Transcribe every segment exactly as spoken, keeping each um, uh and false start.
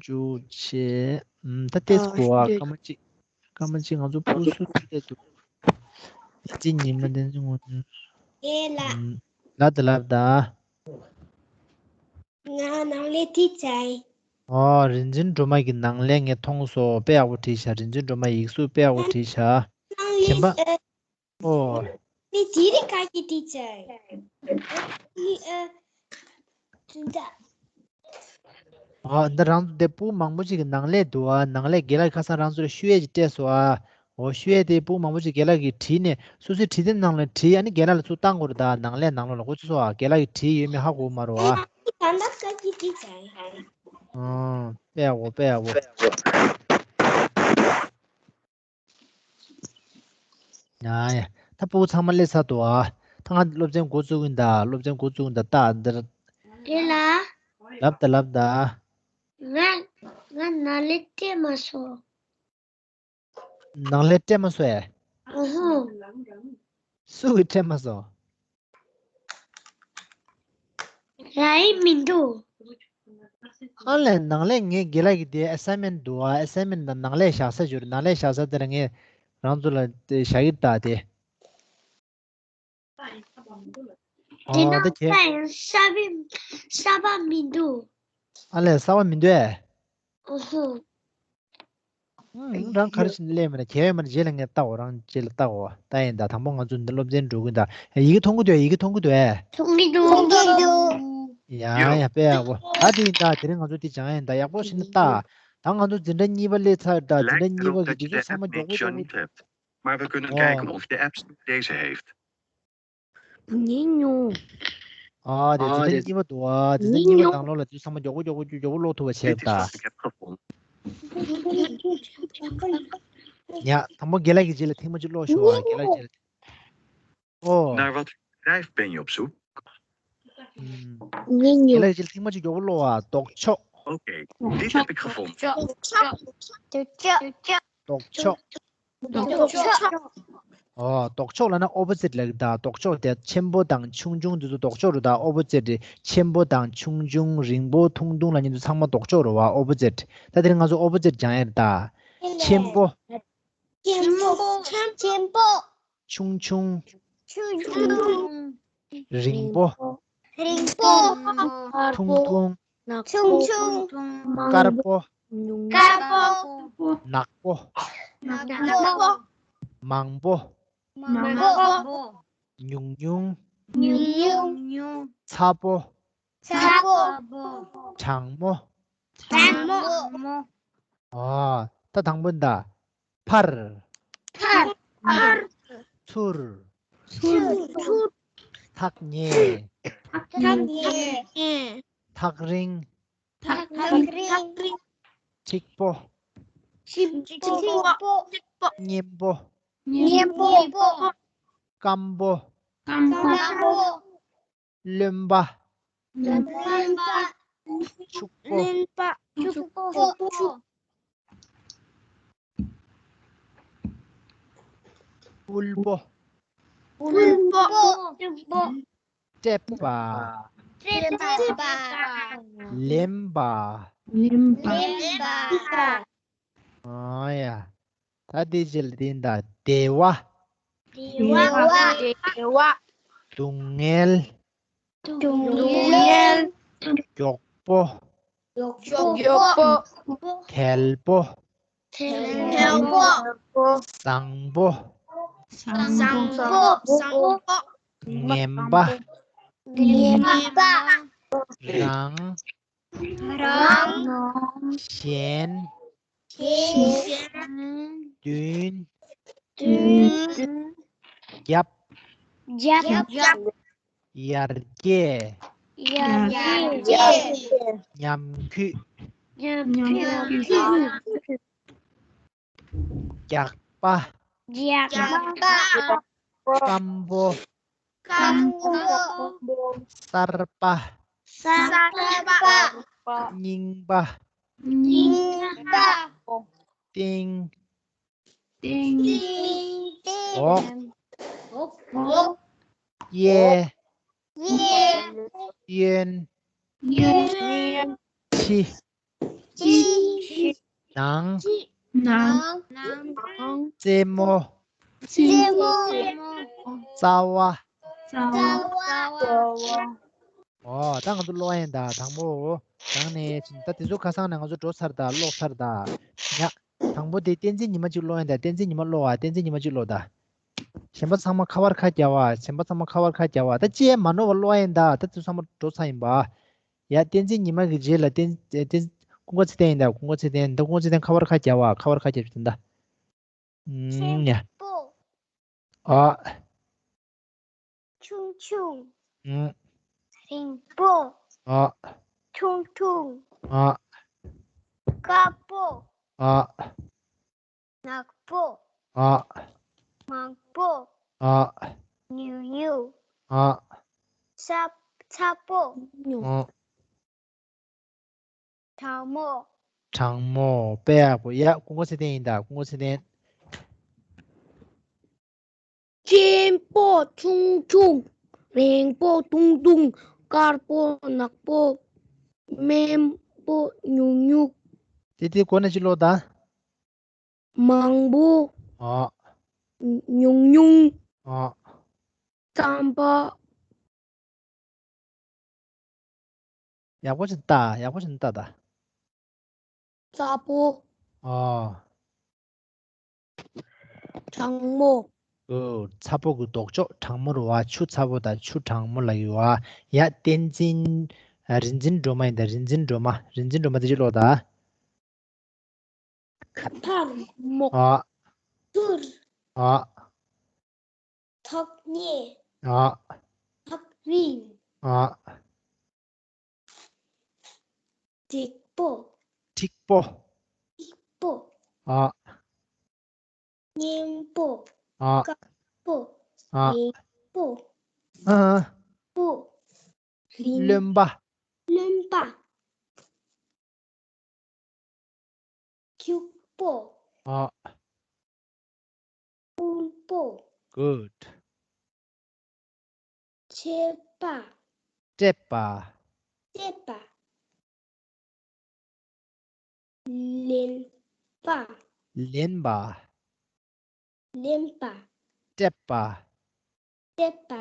འཇུ་བྱེད། ཨམ། ད་ཏེས་གོ་ཨ། སྐར་མ་གཅིག་སྐར་མ་གཅིག་ང་ཚོ་ཕུ་སུ་ཏེ་འདུག་ཏེ་གཅིག་ཉི་མ་ཏེ་ཚོ་ངོ་། ཨེ་ལ། ཨམ། ལབ་ད་ལབ་ད། ང་ནང་ལས་བྲིས་ཚར། ཨོ། རིག་འཛིན་སྒྲོལ་མ་གི་ནང་ལས་ངས་མཐོང་སོང་། དཔེ་ཡག་པོ་བྲིས་ཤག་རིག་འཛིན་སྒྲོལ་མ་ཡིག་གཟུགས་དཔེ་ཡག་པོ་བྲིས་ཤག་ནང་ལས་གཞན་པ། ཨ། ཨོ། ནི་དེ་རིང་ཁ་ཤས་བྲིས་ཚར། ཨ། ཨ། ཨ། ཨ། འདི་རང་ཚོ་དེ་ཕྲུ་གུ་མང་པོ་ཅིག་གི་ནང་ལས་འདུག་ཨ། ནང་ལས་རྒན་ལགས་ཁ་སང་རང་ཚོ་ལ་ཤུ་ཡས་ཅིག་སྤྲད་སོང་ཨ། འོ་ཤུ་ཡས་དེ་ཕྲུ་གུ་མང་པོ་ཅིག་རྒན་ལགས་ཀྱིས་བྲིས་ནས་སོ་སོའི་བྲིས་དེབ་ནང་ལ་བྲིས། ཨ་ནི་རྒན་ལགས་ལ་ཚུར་བཏང་དགོས་རེད་ད། ནང་ལས་ནང་ལོགས་ལ་འགོ་ཚུགས་སོང་ཨ། རྒན་ལགས་ཀྱིས་བྲིས་ཡོད་མེད་ཧ་གོ་མ་རེད་ཨ། ད་ལྟ་སྐད་ཀྱིས་བྲིས་ཚར། ཨང་། དཔེ་ཡག་པོ་དཔེ་ཡག་པོ། ཡ་ཡ། ད་ཕྲུ་གུ་ཚང་མ་སླེབས་ཚར་འདུག་ཨ། ད་ང་སློབ་ཚན་འགོ་བཙུགས་ཡིན་ད། སློབ་ཚན་འགོ་བཙུགས་ཡིན་ད། ད་འདིར། རེད་ལ། ལབ་ད་ལབ་ད། ང་ང་ནང་ལས་སྤྲད་མ་སོང་། ནང་ལས་སྤྲད་མ་སོང་ཨེ། ཨུ་ཧུ། སུ་གིས་སྤྲད་མ་སོང་། རག་གི་མི་འདུག་ཨ་ལས་ནང་ལས་ངའི་རྒན་ལགས་ཀྱི་དེ་ཨེ་སའིན་མེན་འདུག་ཨ། ཨེ་སའིན་མེན་ནང་ལས་བཞག་ས་བྱོས། ནང་ལས་བཞག་ས་དེ་ལ་ངས་རང་ཚོ་ལ་དེ་བཞག་གི་ད་དེ། དེ་ཨོ་ད་ནང་ཁྱེད། ལས་གསར་པ་གསར་པ་མི་འདུག་ཨ་ལས་གསར་པ་མི་འདུག་ཨེ། ཨུ་ཧུ། ཨུ། རང་ག་རེ་བྱས་ནས་སླེབས་མེད་ན་གལ་ཡོད་མེད་ན་རྗེས་ལ་ངས་ལྟ་འོ། རང་རྗེས་ལ་ལྟ་འོ། ལྟ་ཡིན་ད། དང་པོ་ང་ཚོ་འདི་སློབ་ཚན་འགྲོ་གི་ཡིན་ད། ཡི་གེ་མཐོང་གི་འདུག་ཡི་གེ་མཐོང་གི་འདུག་ཨེ། མཐོང་གི་འདུག་མཐོང་གི་འདུག་ཡ་ཡ་དཔེ་ཡག་པོ། ད་དེ་ཡིན་ད། དེ་རིང་ང་ཚོ་དེ་སྦྱང་ཡིན་ད། ཡག་པོ་ཞིག་ནས་ལྟ། ད་ང་ཚོ་འཛིན་གྲྭ་གཉིས་པ་སླེབས་ཚར་ད། འཛིན་གྲྭ་གཉིས་པ་གི་འདི་ཚོ་ཚང་མ་མགྱོགས་པོ་མགྱོགས་པོ། Maar we kunnen kijken of de app deze heeft. ཉན་མྱོང་། ཨ་དེ་འཛིན་གྲྭ་གཉིས་པ་འདུག་ཨ། འཛིན་གྲྭ་གཉིས་པ་ནང་ལོགས་ལ་དུས་ཚང་མ་མགྱོགས་པོ་མགྱོགས་པོ་མགྱོགས་པོ་ཀློག་ཐུབ་པ་བྱས་པ་ད། ཉ་དང་པོ་རྒན་ལགས་ཀྱི་རྗེས་ལ་ཐེངས་མ་གཅིག་ཀློག་ཤོག་ཨ། རྒན་ལགས་རྗེས་ལ། ཨོ། Naar wat bedrijf ben je op zoek? ཉན་མྱོང་། རྒན་ལགས་ཀྱི་རྗེས་ལ་ཐེངས་མ་གཅིག་མགྱོགས་པོ་ཀློག་ཨ། ལྡོག་ཕྱོགས། Oké, dit heb ik gevonden. ལྡོག་ཕྱོགས། ལྡོག་ཕྱོགས། ལྡོག་ཕྱོགས། ཨོ། ལྡོག་ཕྱོགས་ལབ་ན་ཨོ་པོ་ཛིཊ་ལབ་ཀྱི་ད། ལྡོག་ཕྱོགས་དེ་ཆེན་པོ་དང་ཆུང་ཆུང་དེ་ཚོ་ལྡོག་ཕྱོགས་རེད་ད། ཨོ་པོ་ཛིཊ་ཆེན་པོ་དང་ཆུང་ཆུང་རིང་པོ་ཐུང་ཐུང་ལབ་མཁན་དེ་ཚོ་ཚང་མ་ལྡོག་ཕྱོགས་རེད་བ། ཨོ་པོ་ཛིཊ། ད་དེ་རིང་ང་ཚོ་ཨོ་པོ་ཛིཊ་སྦྱང་ཡ་རེད་ད། ཆེན་པོ། ཆེན་པོ། ཆེན་པོ། ཆུང་ཆུང་། ཆུང་ཆུང་། རིང་པོ། རིང་པོ། ཐུང་ཐུང་། ཐུང་ཐུང་། དཀར་པོ། དཀར་པོ། ནག་པོ། ནག་པོ། མང་པོ། མང་པོ། ཉུང་ཉུང་། ཉུང་ཉུང་། ཚ་པོ། ཚ་པོ། གྲང་མོ། གྲང་མོ། ཨ། ད་དང་པོ་འདི། ཕར། ཕར། ཚུར། ཚུར། ཐག་ཉེ། ཐག་ཉེ། ཐག་རིང་། ཐག་རིང་། འཁྲིག་པོ། འཁྲིག་པོ། སྙན་པོ། སྙན་པོ། སྐམ་པོ། སྐམ་པོ། རློན་པ། རློན་པ། ཕྱུག་པོ། རློན་པ། ཕྱུག་པོ། དབུལ་པོ། དབུལ་པོ། བཀྲེས་པ། བཀྲེས་པ། ལེན་པ། ལེན་པ། ཨ་ཡ། ད་དེ་རྗེས་ལ་དེ་ཡིན་ད། བདེ་བ། བདེ་བ། བདེ་བ། སྡུག་བསྔལ། སྡུག་བསྔལ། མགྱོགས་པོ། མགྱོགས་པོ། དལ་པོ། དལ་པོ། བཟང་པོ། བཟང་པོ། ངན་པ། ངན་པ། རང་། རང་། གཞན། གཞན། བདུན། བདུན། རྒྱབ། རྒྱབ། ཡར་རྒྱས། ཡར་རྒྱས། ཉམས་རྒུད། ཉམས་རྒུད། རྒྱགས་པ། རྒྱགས་པ། སྐམ་པོ། སྐམ་པོ། གསར་པ། གསར་པ། རྙིང་པ། རྙིང་པ། སྟེང་། སྟེང་། འོག་འོག་གཡས། གཡས། གཡོན། གཡོན། ཕྱི། ཕྱི། ནང་། ཅི། ནང་། ནང་། ནང་། རྩེ་མོ། རྩེ་མོ། རྩ་བ། རྩ་བ། ཨོ། ད་ང་ཚོ་ཀློག་ཡིན་ད། དང་པོ། དང་ནས་ཕྱིན། ད་དེ་ཚོ་ཁ་སང་ནས་ང་ཚོ་འགྲོ་ཚར་ད། ཀློག་ཚར་ད། ཡ། དང་པོ་དེ་བསྟན་འཛིན་ཉི་མ་གཅིག་ཀློག་ཡིན་ད། བསྟན་འཛིན་ཉི་མ་ཀློག་ཨ། བསྟན་འཛིན་ཉི་མ་གཅིག་ཀློག་ད། གཞན་པ་ཚང་མ་ཁ་པར་ཁ་རྒྱག་པ། གཞན་པ་ཚང་མ་ཁ་པར་ཁ་རྒྱག་པ། ད་ཅི་ཡང་མ་ནོར་བ་ཀློག་ཡིན་ད། ད་དེ་ཚང་མ་འགྲོ་ཚར་ཡིན་པ། ཡ། བསྟན་འཛིན་ཉི་མ་གི་རྗེས་ལ་བསྟན་བསྟན་ཀུན་དགའ་ཚེ་བརྟན་ཡིན་ད། ཀུན་དགའ་ཚེ་བརྟན། ད་ཀུན་དགའ་ཚེ་བརྟན་ཁ་པར་ཁ་རྒྱག་པ། ཁ་པར་ཁ་རྒྱག་པ་དེ་ད། ཨུམ། ཡ། ཆེན་པོ། ཨ། ཆུང་ཆུང་། ཨུམ། རིང་པོ། ཨ། ཐུང་ཐུང་། ཨ། དཀར་པོ། ཨ། ནག་པོ། ཨ། མང་པོ། ཨ། ཉུང་ཉུང་། ཨ། ཚ་ཚ་པོ། ཨ། གྲང་མོ། གྲང་མོ། དཔེ་ཡག་པོ། ཡ། ཀུན་དགའ་ཚེ་བརྟན་ཡིན་ད། ཀུན་དགའ་ཚེ་བརྟན། ཆེན་པོ། ཆུང་ཆུང་། རིང་པོ། ཐུང་ཐུང་། དཀར་པོ། ནག་པོ། དམན་པོ། ཉུང་ཉུང་། དེ་དེ་གོ་ནས་ཅི་ཀློག་ད། མང་པོ། ཨ། ཉུང་ཉུང་། ཨ། རྩམ་པ། ཡག་པོ་ཅིག་ལྟ། ཡག་པོ་ཅིག་ལྟ་ད། ཚ་པོ། ཨ། གྲང་མོ། ཨོ། ཚ་པོ་གི་ལྡོག་ཕྱོགས་གྲང་མོ་རེད་བ། ཆུ་ཚ་པོ་དང་ཆུ་གྲང་མོ་ལབ་ཀྱི་ཡོད་བ། ཡ། བསྟན་འཛིན། ཨ། རིག་འཛིན་སྒྲོལ་མ་ཡིན་ད། རིག་འཛིན་སྒྲོལ་མ། རིག་འཛིན་སྒྲོལ་མ་དེ་ཅི་ཀློག་ད། ཁ་ཐར་མོ། ཨ། ཐུར། ཨ། ཐག་ཉེ། ཨ། ཐག་རིང་། ཨ། འགྲིག་པོ། འགྲིག་པོ། འགྲིག་པོ། ཨ། སྙན་པོ། ཨ། དཀར་པོ། ཨ། རིང་པོ། ཨ། པོ། རློན། རློན་པ། རློན་པ། སྐྱུག་པོ། ཨ། སྤུལ་པོ། Good. བཀྲེས་པ། བཀྲེས་པ། བཀྲེས་པ། ལེན་པ། ལེན་པ། ལེན་པ། བཀྲེས་པ། བཀྲེས་པ།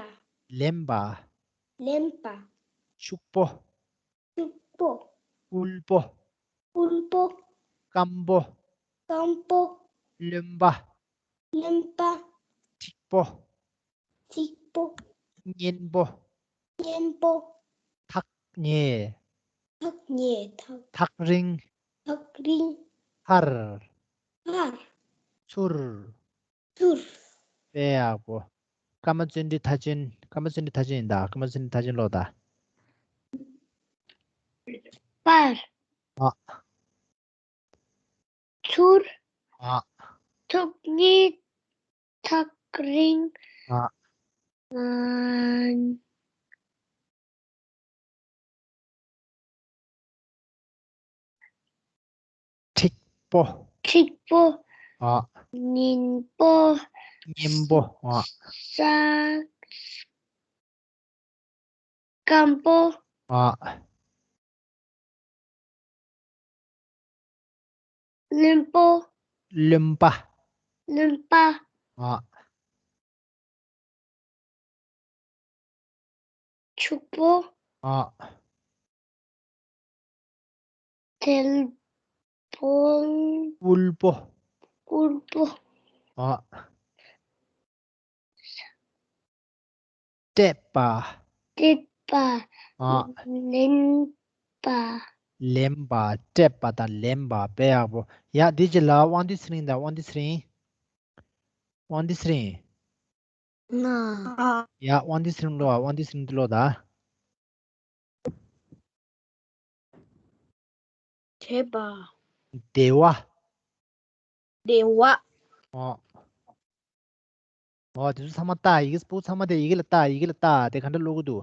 ལེན་པ། ལེན་པ། ཕྱུག་པོ། ཕྱུག་པོ། དབུལ་པོ། དབུལ་པོ། སྐམ་པོ། སྐམ་པོ། རློན་པ། རློན་པ། འགྲིག་པོ། འགྲིག་པོ། སྙན་པོ། སྙན་པོ། ཐག་ཉེ། ཐག་ཉེ། ཐག་ཐག་རིང་། ཐག་རིང་། ཐར། ཐར། ཚུར། ཚུར། དཔེ་ཡག་པོ། ཀརྨ་བརྩོན་འགྲུས་མཐའ་ཅན། ཀརྨ་བརྩོན་འགྲུས་མཐའ་ཅན་ཡིན་ད། ཀརྨ་བརྩོན་འགྲུས་མཐའ་ཅན་ཀློག་ད། པར། ཨ། ཚུར། ཨ། ཐག་ཉེ། ཐག་རིང་། ཨ། ཨ། འགྲིག་པོ། འགྲིག་པོ། ཨ། སྙན་པོ། སྙན་པོ། ཨ། ས། སྐམ་པོ། ཨ། རློན་པོ། རློན་པ། རློན་པ། ཨ། ཕྱུག་པོ། ཨ། དལ་པོ། དབུལ་པོ། དབུལ་པོ། ཨ། བཀྲེས་པ། བཀྲེས་པ། ཨ། ལེན་པ། ལེན་པ། བཀྲེས་པ་དང་ལེན་པ། དཔེ་ཡག་པོ། ཡ། འདི་རྗེས་ལ་དབང་འདུས་ཚེ་རིང་དང་། དབང་འདུས་ཚེ་རིང་། དབང་འདུས་ཚེ་རིང་། ང་། ཡ། དབང་འདུས་ཚེ་རིང་ཀློག་ཨ། དབང་འདུས་ཚེ་རིང་འདི་ཀློག་ད། བདེ་བ། བདེ་བ། བདེ་བ། ཨོ། ཨོ། དེ་ཚོ་ཚང་མ་ལྟ། ཡི་གེ་སྤུ་ཚང་མ་དེ་ཡི་གེ་ལ་ལྟ། ཡི་གེ་ལ་ལྟ། དེ་ག་འདྲ་ཀློག་གི་འདུག་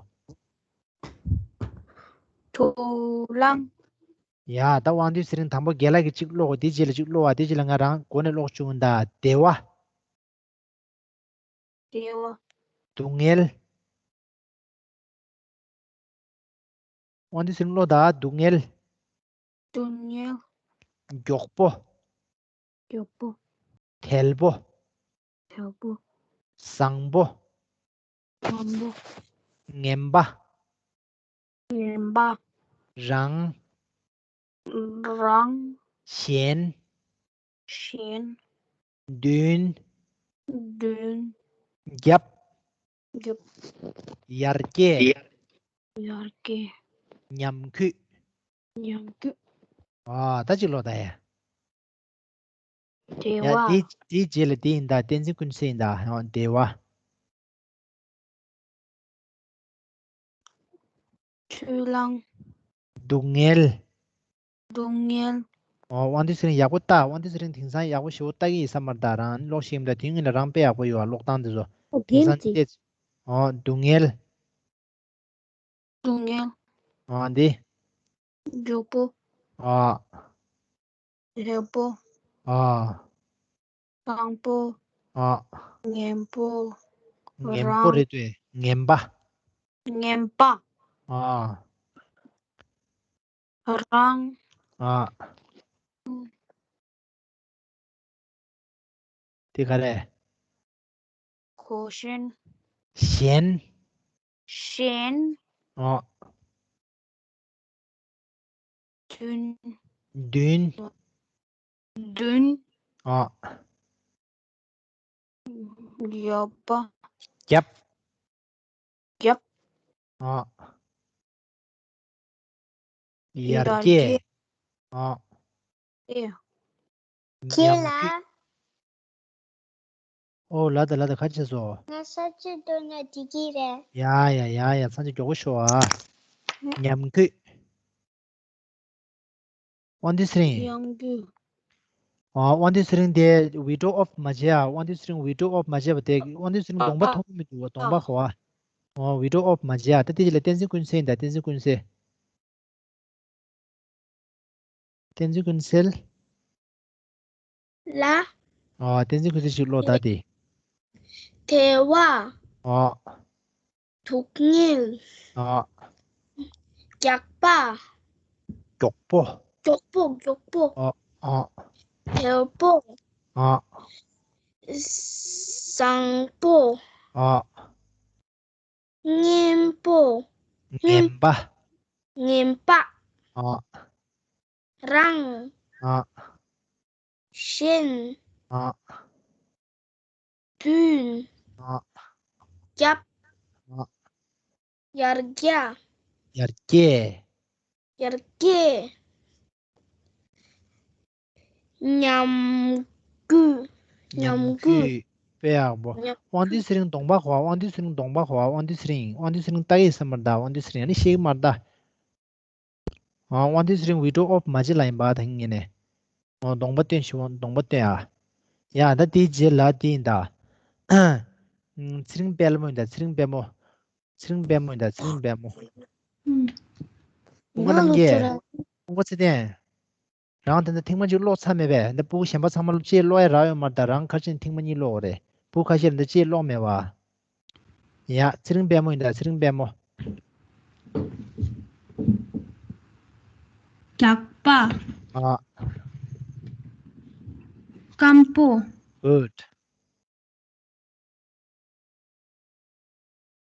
དུག་རླངས། ཡ། ད་དབང་འདུས་ཚེ་རིང་དང་པོ་རྒན་ལགས་ཀྱིས་གཅིག་ཀློག་དེའི་རྗེས་ལ་གཅིག་ཀློག་ཨ། དེའི་རྗེས་ལ་ང་རང་འགོ་ནས་ཀློག་བཅུག་ད། བདེ་བ། བདེ་བ། སྡུག་བསྔལ། དབང་འདུས་ཚེ་རིང་ཀློག་ད། སྡུག་བསྔལ། སྡུག་བསྔལ། མགྱོགས་པོ། མགྱོགས་པོ། དལ་པོ། དལ་པོ། བཟང་པོ། བཟང་པོ། ངན་པ། ངན་པ། རང་། རང་། གཞན། གཞན། མདུན། མདུན། རྒྱབ། རྒྱབ། ཡར་རྒྱས། ཡར་རྒྱས། ཉམས་རྒུད། ཉམས་རྒུད། ཨ། ད་ཅིག་ཀློག་ད་ཡ། འབྲེལ་ཡ། བ། དེ་དེའི་རྗེས་ལ་དེ་ཡིན་ད། བསྟན་འཛིན་ཀུན་གསལ་ཡིན་ད། འོ། འབྲེལ་བ། འཁྲུལ་ལམ། སྡུག་བསྔལ། སྡུག་བསྔལ། འོ། དབང་འདུས་ཚེ་རིང་ཡག་པོ་ལྟ། དབང་འདུས་ཚེ་རིང་དེང་སང་ཡག་པོ་ཞེ་པོ་ལྟ་གི་ཡིན་ས་མ་རེད་ད། རང་ཀློག་ཤེས་ཀྱི་མི་འདུག། དེ་སྔོན་ལ་རང་དཔེ་ཡག་པོ་ཡོད་ཨ། ཀློག་སྟངས་དེ་ཚོ། ཨོ། དེང་སང་དེ། འོ། སྡུག་བསྔལ། སྡུག་བསྔལ། འོ་འདི། མགྱོགས་པོ། འོ། ལྷོད་པོ། འོ། བཟང་པོ། འོ། ངན་པོ། ངན་པོ་རང་། རེད་དེ། ངན་པ། ངན་པ། འོ། རང་། འོ། དེ་ག་རེ། གོ་ཤེན། གཞན། གཞན། འོ། མདུན། མདུན། མདུན། འོ། ཡོད་པ། རྒྱབ། རྒྱབ། འོ། ཡར་རྒྱས། ཡར་རྒྱས། ཨ། ཨེ། ཁྱེད་ལ། ཨོ་ལ་ད་ལ་ད། ག་བྱས་སོང་། ང་ས་ཆུ་འདོན་ན་འགྲིག་གི་རེད། ཡ་ཡ་ཡ་ཡ། ཚང་ཆུ་མགྱོགས་པོ་ཤོག་ཨ། ཉམས་རྒུད། དབང་འདུས་ཚེ་རིང་། ཉམས་རྒུད། ཨ། དབང་འདུས་ཚེ་རིང་དེ་ཝི་ཌོ་ཨོཕ་མ་བྱས་ཨ། དབང་འདུས་ཚེ་རིང་ཝི་ཌོ་ཨོཕ་མ་བྱས་པ་དེ། དབང་འདུས་ཚེ་རིང་གདོང་པ་མཐོང་གི་མི་འདུག་གདོང་པ་གོ་ཨ། ཨོ། ཝི་ཌོ་ཨོཕ་མ་བྱས་ཨ། ད་དེ་རྗེས་ལ་བསྟན་འཛིན་ཀུན་གསལ་ཡིན་ད། བསྟན་འཛིན་ཀུན་གསལ། བསྟན་འཛིན་ཀུན་གསལ། ལ། ཨ། བསྟན་འཛིན་ཀུན་གསལ་ཞིག་ཀློག་ད་དེ། དལ་བ། ཨ། སྡུག་བསྔལ། ཨ། རྒྱགས་པ། མགྱོགས་པོ། མགྱོགས་པོ། མགྱོགས་པོ། ཨ། ཨ། དལ་པོ། ཨ། བཟང་པོ། ཨ། ངན་པོ། ངན་པ། ངན་པ། ཨ། རང་། ཨ། གཞན། ཨ། མདུན། ཨ། རྒྱབ། ཨ། ཡར་རྒྱས། ཡར་རྒྱས། ཡར་རྒྱས། ཉམས་རྒུད། ཉམས་རྒུད། དཔེ་ཡག་པོ། ཉམས་རྒུད། དབང་འདུས་ཚེ་རིང་གདོང་པ་གོ་ཨ། དབང་འདུས་ཚེ་རིང་གདོང་པ་གོ་ཨ། དབང་འདུས་ཚེ་རིང་། དབང་འདུས་ཚེ་རིང་ལྟ་གི་ཡིན་ས་མ་རེད་ད། དབང་འདུས་ཚེ་རིང་ཨ་ནི་ཤེས་ཀྱི་མ་རེད་ད། ཨ། དབང་འདུས་ཚེ་རིང་ཝི་ཌོ་ཨོཕ་མ་བྱེད་ལ་ཡིན་པ་ད་ངས་ནས། ཨོ། གདོང་པ་སྟོན་ཞིག་འོང་། གདོང་པ་སྟོན་ཨ། ཡ། ད་དེའི་རྗེས་ལ་དེ་ཡིན་ད། ཚེ་རིང་དཔལ་མོ་ཡིན་ད། ཚེ་རིང་དཔལ་མོ། ཚེ་རིང་དཔལ་མོ་ཡིན་ད། ཚེ་རིང་དཔལ་མོ། ཨུམ། ཀུན་དགའ་རྣམ་རྒྱལ། ཀུན་དགའ་ཚེ་བརྟན། རང་དེ་འདྲ་ཐེངས་མ་གཅིག་ཀློག་ཚར་མེད་པས། འདི་སྤུ་གུ་གཞན་པ་ཚང་མ་ལོ་ཅེས་ཀློག་ཡ་རག་ཡོད་མ་རེད་ད། རང་ཁ་ཆེ་ཐེངས་མ་གཉིས་ཀློག་རེད། སྤུ་གུ་ཁ་ཤས་ལ་འདི་ཅེས་ཀློག་མེད་པ། ཡ། ཚེ་རིང་དཔལ་མོ་ཡིན་ད། ཚེ་རིང་དཔལ་མོ། རྒྱགས་པ། ཨ། སྐམ་པོ། Good.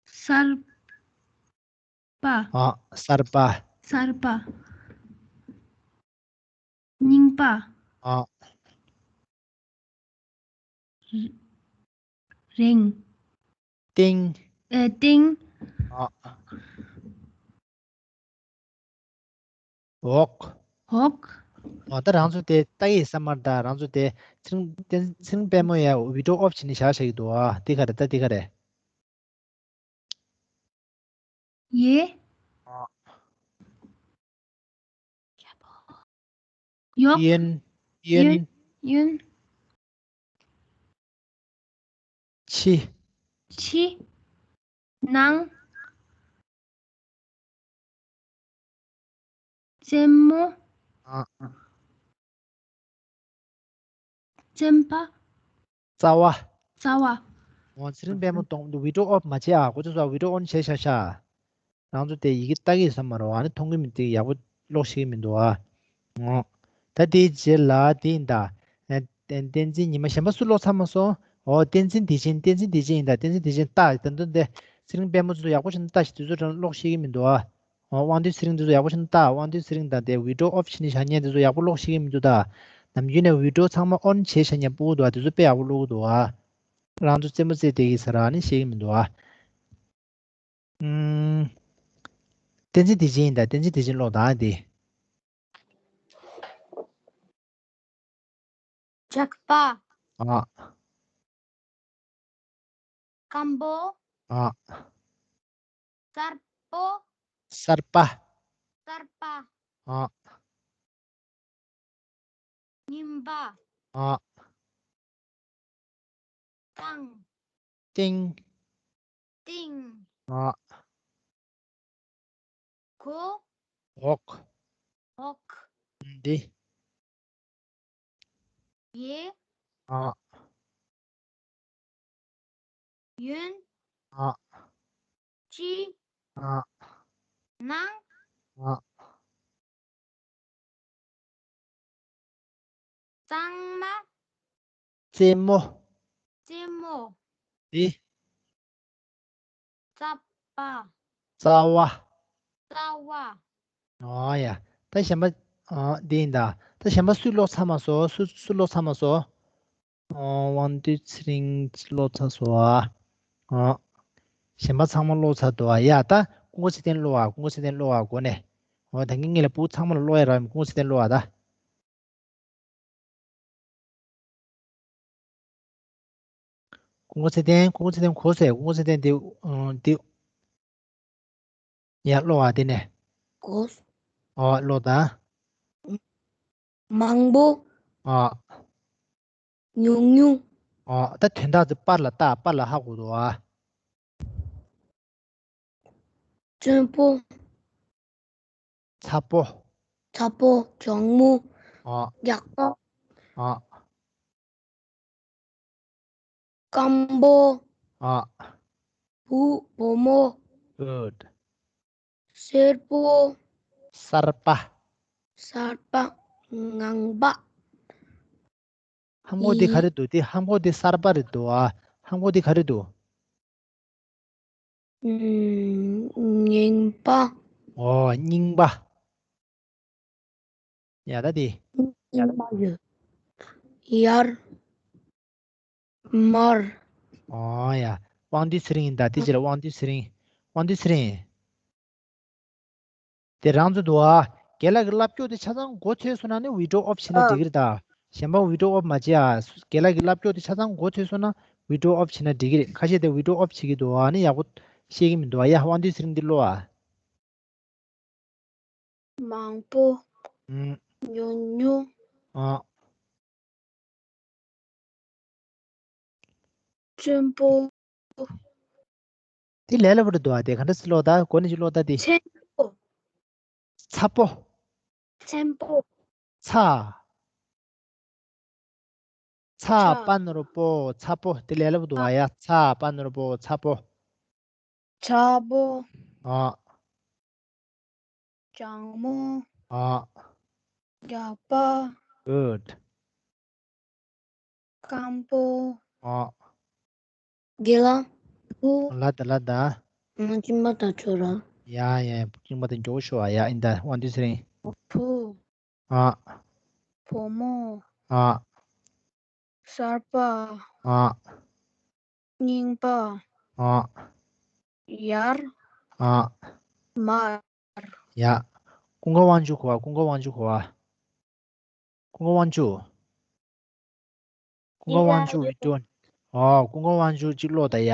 གསར་པ། ཨ། གསར་པ། གསར་པ། རྙིང་པ། ཨ། རིང་། སྟེང་། ཨེ། སྟེང་། ཨ། འོག་འོག་ཨ། ད་རང་ཚོ་དེ་ལྟ་ཡི་ས་མར་ད། རང་ཚོ་དེ་ཚེ་རིང་བསྟན། ཚེ་རིང་དཔལ་མོ་ཡ་ཝི་ཌོ་ཨོཕ་བྱས་ནས་བཞག་བཞག་གི་འདུག་ཨ། དེ་ག་རེ། ད་དེ་ག་རེ། ཡེ། ཨ། ཡོད། གཡོན། གཡོན། གཡོན། ཕྱི། ཕྱི། ནང་། རྩེད་མོ། ཨ། རྩེད་པ། རྩ་བ། རྩ་བ། འོ། ཚེ་རིང་དཔལ་མོ་གདོང་ཝི་ཌོ་ཨོཕ་མ་བྱེད་ཨ། ཁོ་ཚོ་ས་ཝི་ཌོ་ཨོན་བྱས་ཤག་ཤག་རང་ཚོ་དེ་ཡི་གེ་ལྟ་གི་ཡོད་ས་མ་རེད་བ། ཨ་ནི་མཐོང་གི་མི་འདུག་ཡག་པོ་ཀློག་ཤེས་ཀྱི་མི་འདུག་ཨ། འོ། ད་དེའི་རྗེས་ལ་དེ་ཡིན་ད། ཨ། བསྟན་འཛིན་ཉི་མ་གཞན་པ་སུ་ཀློག་ཚར་མ་སོང་། འོ། བསྟན་འཛིན་བདེ་ཆེན། བསྟན་འཛིན་བདེ་ཆེན་ཡིན་ད། བསྟན་འཛིན་བདེ་ཆེན་ལྟ། ད་དུང་དེ་ཚེ་རིང་དཔལ་མོ་ཚོ་ཡག་པོ་བྱས་ནས་ལྟ་ཞིག་དེ་ཚོ་ཀློག་ཤེས་ཀྱི་མི་འདུག་ཨ། འོ། དབང་འདུས་ཚེ་རིང་དེ་ཚོ་ཡག་པོ་བྱས་ནས་ལྟ། དབང་འདུས་ཚེ་རིང་དང་དེ་བི་ཌི་ཡོ་ཨོཕ་བྱས་ནས་བཞག་མཁན་དེ་ཚོ་ཡག་པོ་ཀློག་ཤེས་ཀྱི་མི་འདུག་ད། ནམ་རྒྱུན་ནས་བི་ཌི་ཡོ་ཚང་མ་ཨོན་བྱས་བཞག་མཁན་སྤུ་གུ་འདུག་ཨ། དེ་ཚོ་དཔེ་ཡག་པོ་ཀློག་གི་འདུག་ཨ། རང་ཚོ་རྩེད་མོ་རྩེ་བསྡད་ཀྱི་ཟེར་ཨ་ནི་ཤེས་ཀྱི་མི་འདུག་ཨ། ཨུམ། བསྟན་འཛིན་བདེ་ཆེན་ཡིན་ད། བསྟན་འཛིན་བདེ་ཆེན་ཀློག་དང་དེ། ཇག་པ། ཨ། སྐམ་པོ། ཨ། གསར་པོ། གསར་པ། གསར་པ། ཨ། རྙིང་པ། ཨ། སྟེང་། སྟེང་། སྟེང་། ཨ། གོ། འོག་འོག་འདི། ཡེ། ཨ། ཡོན། ཨ། ཅི། ཨ། ནང་། ཨ། གཙང་མ། རྩེད་མོ། རྩེད་མོ། འདི། རྩ་པ། རྩ་བ། རྩ་བ། ཨོ་ཡ། ད་གཞན་པ། ཨ། འདི་ཡིན་ད། ད་གཞན་པ་སུས་ཀློག་ཚར་མ་སོང་། སུ་སུ་ཀློག་ཚར་མ་སོང་། ཨོ། དབང་འདུས་ཚེ་རིང་ཀློག་ཚར་སོང་ཨ། ཨོ། གཞན་པ་ཚང་མ་ཀློག་ཚར་འདུག་ཨ། ཡ། ད་ཀུན་དགའ་ཚེ་བརྟན་ཀློག་ཨ། ཀུན་དགའ་ཚེ་བརྟན་ཀློག་ཨ། འགོ་ནས། ཨོ། ད་གིན་ངེད་ལ་སྤུ་གུ་ཚང་མ་ལ་ཀློག་ཡ་རག་མི། ཀུན་དགའ་ཚེ་བརྟན་ཀློག་ཨ་ད། ཀུན་དགའ་ཚེ་བརྟན། ཀུན་དགའ་ཚེ་བརྟན་གོ་སོང་། ཀུན་དགའ་ཚེ་བརྟན་དེ། ཨ། དེ། ཡ། ཀློག་ཨ་དེ་ནས། གོ། ཨོ། ཀློག་དང་། མང་པོ། ཨ། ཉུང་ཉུང་། ཨོ། ད་དོན་དག་དེ་པར་ལ་ལྟ། པར་ལ་ཧ་གོ་འདུག་ཨ། བཙོན་པོ། ཚ་པོ། ཚ་པོ། གྱང་མོ། ཨ། རྒྱགས་པ། ཨ། སྐམ་པོ། ཨ། བུ། བུ་མོ། Good. སེར་པོ། གསར་པ། གསར་པ། ངང་པ། ཧམ་གོ་འདི་ག་རེ་འདུག་འདི་ཧམ་གོ་འདི་གསར་པ་རེད་འདུག་ཨ། ཧམ་གོ་འདི་ག་རེ་འདུག་ཨུམ། རྙིང་པ། ཨོ། རྙིང་པ། ཡ། ད་འདི། རྙིང་པ་ཡོད། ཡར། མར། ཨོ་ཡ། དབང་འདུས་ཚེ་རིང་ཡིན་ད། དེ་རྗེས་ལ་དབང་འདུས་ཚེ་རིང་། དབང་འདུས་ཚེ་རིང་། དེ་རང་ཚོ་འདུག་ཨ། རྒན་ལགས་ཀྱི་ལབ་ཕྱོགས་དེ་ཆ་ཚང་མགོ་ཚོས་སོང་ན་ནི་བི་ཌི་ཡོ་ཨོཕ་བྱས་ན་འགྲིག་གི་རེད་ད། གཞན་པ་བི་ཌི་ཡོ་ཨོཕ་མ་བྱེད་ཨ། རྒན་ལགས་ཀྱི་ལབ་ཕྱོགས་དེ་ཆ་ཚང་མགོ་ཚོས་སོང་ན་བི་ཌི་ཡོ་ཨོཕ་བྱས་ན་འགྲིག་གི་རེད། ཁ་ཤས་དེ་བི་ཌི་ཡོ་ཨོཕ་བྱེད་ཀྱི་འདུག་ཨ་ནི་ཡག་པོ་ཤེས་ཀྱི་མི་འདུག་ཨ། ཡ། དབང་འདུས་ཚེ་རིང་འདི་ཀློག་ཨ། མང་པོ། ཨུམ། ཉུང་ཉུང་། ཨ། བཙོན་པོ། དེ་ལས་སླ་པོ་རེད་འདུག་ཨ། དེ་ག་འདྲ་སེ་ཀློག་ད། འགོ་ནས་ཅིག་ཀློག་ད་དེ། ཆེན་པོ། ཚ་པོ། ཆེན་པོ། ཚ། ཚ། ཚ། པ་ན་རོ་པོ། ཚ་པོ། དེ་ལས་སླ་པོ་འདུག་ཨ། ཡ། ཚ། པ་ན་རོ་པོ། ཚ་པོ། ཚ་པོ། ཨ། གྱང་མོ། ཨ། རྒྱགས་པ། Good. སྐམ་པོ། ཨ། དགེ་ལགས། བུ། ལ་ད་ལ་ད། ང་ཅི་མ་ད་ཆོ་ར། ཡ་ཡ། ཅི་མ་ད་མགྱོགས་ཤོག་ཨ། ཡ། ཡིན་ད། དབང་འདུས་ཚེ་རིང་། བུ། ཨ། བུ་མོ། ཨ། གསར་པ། ཨ། རྙིང་པ། ཨ། ཡར། ཨ། མར། ཡ། ཀུན་དགའ་དབང་ཕྱུག་གོ་བ། ཀུན་དགའ་དབང་ཕྱུག་གོ་བ། ཀུན་དགའ་དབང་ཕྱུག་ཀུན་དགའ་དབང་ཕྱུག་ཡིན་ད། ཨོ། ཀུན་དགའ་དབང་ཕྱུག་ཅིག་ཀློག་ད་ཡ།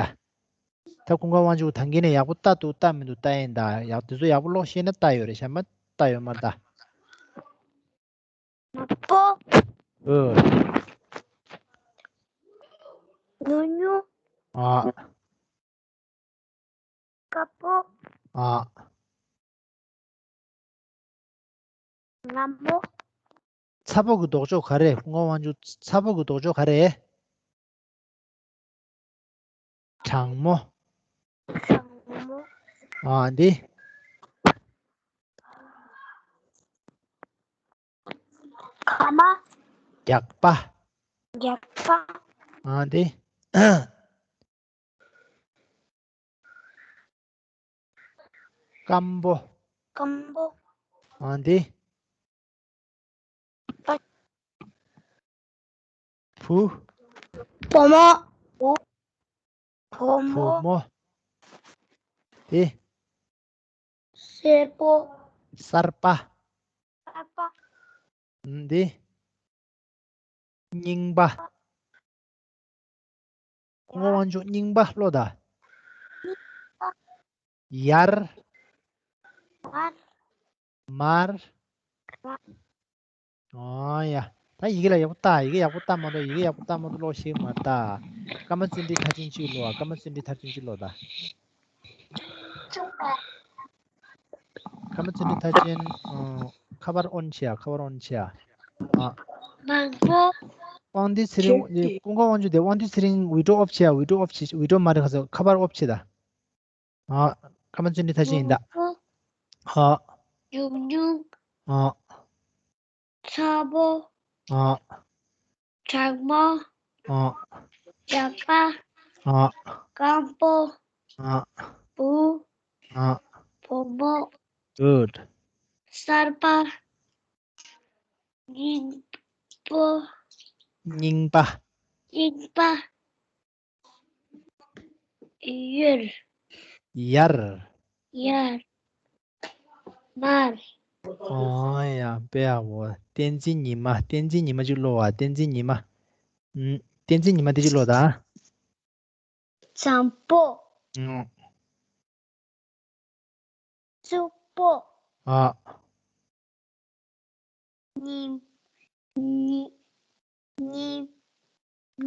ད་ཀུན་དགའ་དབང་ཕྱུག་ད་གིན་ནས་ཡག་པོ་ལྟ་འདུག་ལྟ་མི་འདུག་ལྟ་ཡིན་ད། ཡག་དེ་ཚོ་ཡག་པོ་ཀློག་ཤེས་ན་ལྟ་ཡོད་རེད། གཞན་པ་ལྟ་ཡོད་མ་རེད་ད། མང་པོ། ཨོ། ཉུང་ཉུང་། ཨ། དཀར་པོ། ཨ། ངར་མོ། ཚ་པོ་གི་ལྡོག་ཕྱོགས་ག་རེ། ཀུན་དགའ་དབང་ཕྱུག་ཚ་པོ་གི་ལྡོག་ཕྱོགས་ག་རེ། གྲང་མོ། གྲང་མོ། ཨ། འདི། མ། རྒྱགས་པ། རྒྱགས་པ། ཨ་དེ། སྐམ་པོ། སྐམ་པོ། ཨ་དེ། བུ། བུ་མོ། བུ་བུ་མོ། མོ། དེ། སེར་པོ། གསར་པ། གསར་པ། འདི། རྙིང་པ། སྐུ་ངོ་དབང་ཕྱུག་རྙིང་པ་ཀློག་དང་། ཡར། མར། མར། ཨོ་ཡ། ད་ཡི་གེ་ལ་ཡག་པོ་ལྟ། ཡི་གེ་ཡག་པོ་ལྟ་མ་གཏོགས། ཡི་གེ་ཡག་པོ་ལྟ་མ་གཏོགས་ཀློག་ཤེས་མ་ལྟ། ཀརྨ་བརྩོན་འགྲུས་མཐར་ཕྱིན་གཅིག་ཀློག་ཨ། ཀརྨ་བརྩོན་འགྲུས་མཐར་ཕྱིན་གཅིག་ཀློག་ད། ཀརྨ་བརྩོན་འགྲུས་མཐར་ཕྱིན། ཨ། ཁ་པར་ཨོན་བྱེད་ཨ། ཁ་པར་ཨོན་བྱེད་ཨ། ཨ། མང་པོ། དབང་འདུས་ཚེ་རིང་། ཀུན་དགའ་དབང་ཕྱུག་དེ། དབང་འདུས་ཚེ་རིང་ཝི་ཌིའོ་ཨོཕ་བྱེད་ཨ། ཝི་ཌིའོ་ཨོཕ་བྱེད། ཝི་ཌིའོ་མ་རེད་ཁ་སང་། ཁ་པར་ཨོཕ་བྱེད་ད། ཨ། ཀརྨ་བརྩོན་འགྲུས་མཐར་ཕྱིན་ཡིན་ད། མང་པོ། ཨ། ཉུང་ཉུང་། ཨ། ཚ་པོ། ཨ། གྲང་མོ། ཨ། རྒྱགས་པ། ཨ། སྐམ་པོ། ཨ། བུ། ཨ། བུ་མོ། Good. གསར་པ། རྙིང་པོ། རྙིང་པ། རྙིང་པ། ཡར། ཡར། ཡར། མར། ཨོ་ཡ། དཔེ་ཡག་པོ། བསྟན་འཛིན་ཉི་མ། བསྟན་འཛིན་ཉི་མ་གཅིག་ཀློག་ཨ། བསྟན་འཛིན་ཉི་མ། ཨུམ། བསྟན་འཛིན་ཉི་མ་དེ་གཅིག་ཀློག་ད། འཇམ་པོ། ཨུམ། རྩུབ་པོ། ཨ། ཉི། ཉི། ཉི།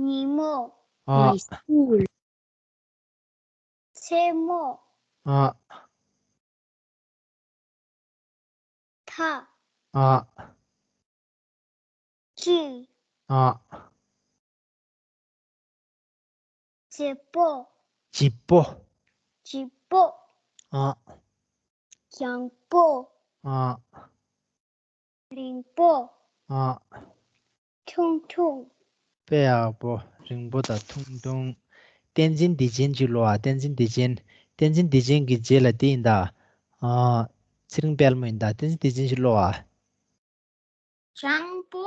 ཉི་མོ། ཨ། མཚན་མོ། ཨ། ཐ། ཨ། ཅི། ཨ། ལྗིད་པོ། ལྗིད་པོ། ལྗིད་པོ། ཨ། ཡང་པོ། ཨ། རིང་པོ། ཨ། ཐུང་ཐུང་། དཔེ་ཡག་པོ། རིང་པོ་དང་ཐུང་ཐུང་། བསྟན་འཛིན་བདེ་ཆེན་གཅིག་ཀློག་ཨ། བསྟན་འཛིན་བདེ་ཆེན། བསྟན་འཛིན་བདེ་ཆེན་གྱི་རྗེས་ལ་དེ་ཡིན་ད། ཨ། ཚེ་རིང་དཔལ་མོ་ཡིན་ད། བསྟན་འཛིན་བདེ་ཆེན་གཅིག་ཀློག་ཨ། འཇམ་པོ།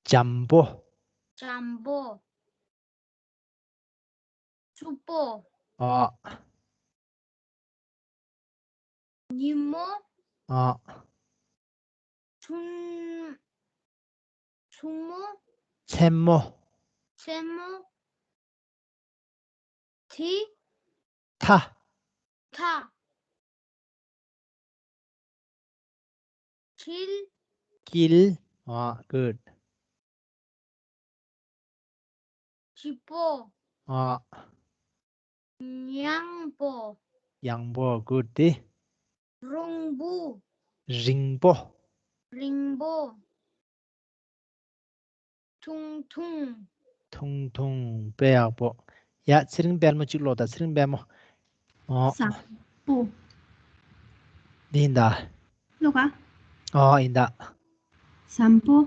འཇམ་པོ། འཇམ་པོ། རྩུབ་པོ། ཨ། ཉིན་མོ། ཨ། ཆུང་། ཆུང་མོ། མཚན་མོ། མཚན་མོ། ཐི། ཐ། ཐ། དཀྱིལ། དཀྱིལ། ཨ། Good. ལྗིད་པོ། ཨ། ཡང་པོ། ཡང་པོ། Good. དེ། རིང་པོ། རིང་པོ། རིང་པོ། ཐུང་ཐུང་། ཐུང་ཐུང་། དཔེ་ཡག་པོ། ཡ། ཚེ་རིང་དཔལ་མོ་གཅིག་ཀློག་དང་། ཚེ་རིང་དཔལ་མོ། ཨོ། ཟམ་པོ། འདི་ཡིན་ད། ཀློག་ག་ཨོ་ཡིན་ད། ཟམ་པོ།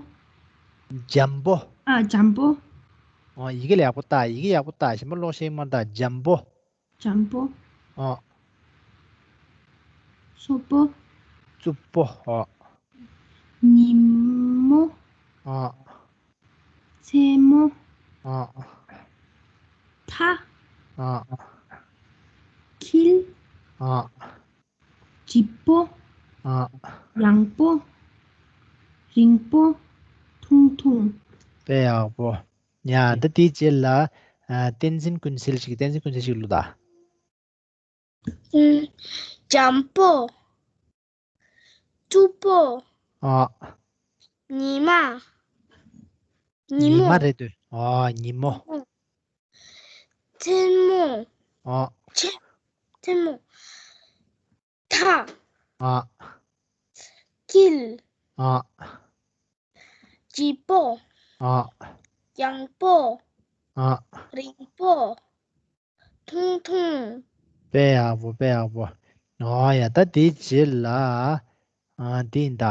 འཇམ་པོ། ཨ། འཇམ་པོ། ཨོ། ཡི་གེ་ལ་ཡག་པོ་ལྟ། ཡི་གེ་ཡག་པོ་ལྟ། གཞན་པ་ཀློག་ཤེས་མ་ལྟ། འཇམ་པོ། འཇམ་པོ། ཨོ། སོབ་པོ། རྩུབ་པོ། ཨོ། ཉིན་མོ། ཨོ། མཚན་མོ། ཨོ། ཐ། ཨོ། དཀྱིལ། ཨོ། ལྗིད་པོ། ཨོ། ཡང་པོ། རིང་པོ། ཐུང་ཐུང་། དཔེ་ཡག་པོ། ཡ། ད་དེའི་རྗེས་ལ། ཨ། བསྟན་འཛིན་ཀུན་གསལ་ཞིག་བསྟན་འཛིན་ཀུན་གསལ་ཞིག་ཀློག་དང་། ཨུམ། འཇམ་པོ། རྩུབ་པོ། ཨ། ཉི་མ། ཉི་ཉི་མོ། མ་རེད་འདུག་ཨ། ཉི་མོ། མཚན་མོ། ཨ། མཚན། མཚན་མོ། ཐ། ཨ། དཀྱིལ། ཨ། ལྗིད་པོ། ཨ། ཡང་པོ། ཨ། རིང་པོ། ཐུང་ཐུང་། དཔེ་ཡག་པོ། དཔེ་ཡག་པོ། ཨོ་ཡ། ད་དེའི་རྗེས་ལ། ཨ། འདི་ཡིན་ད།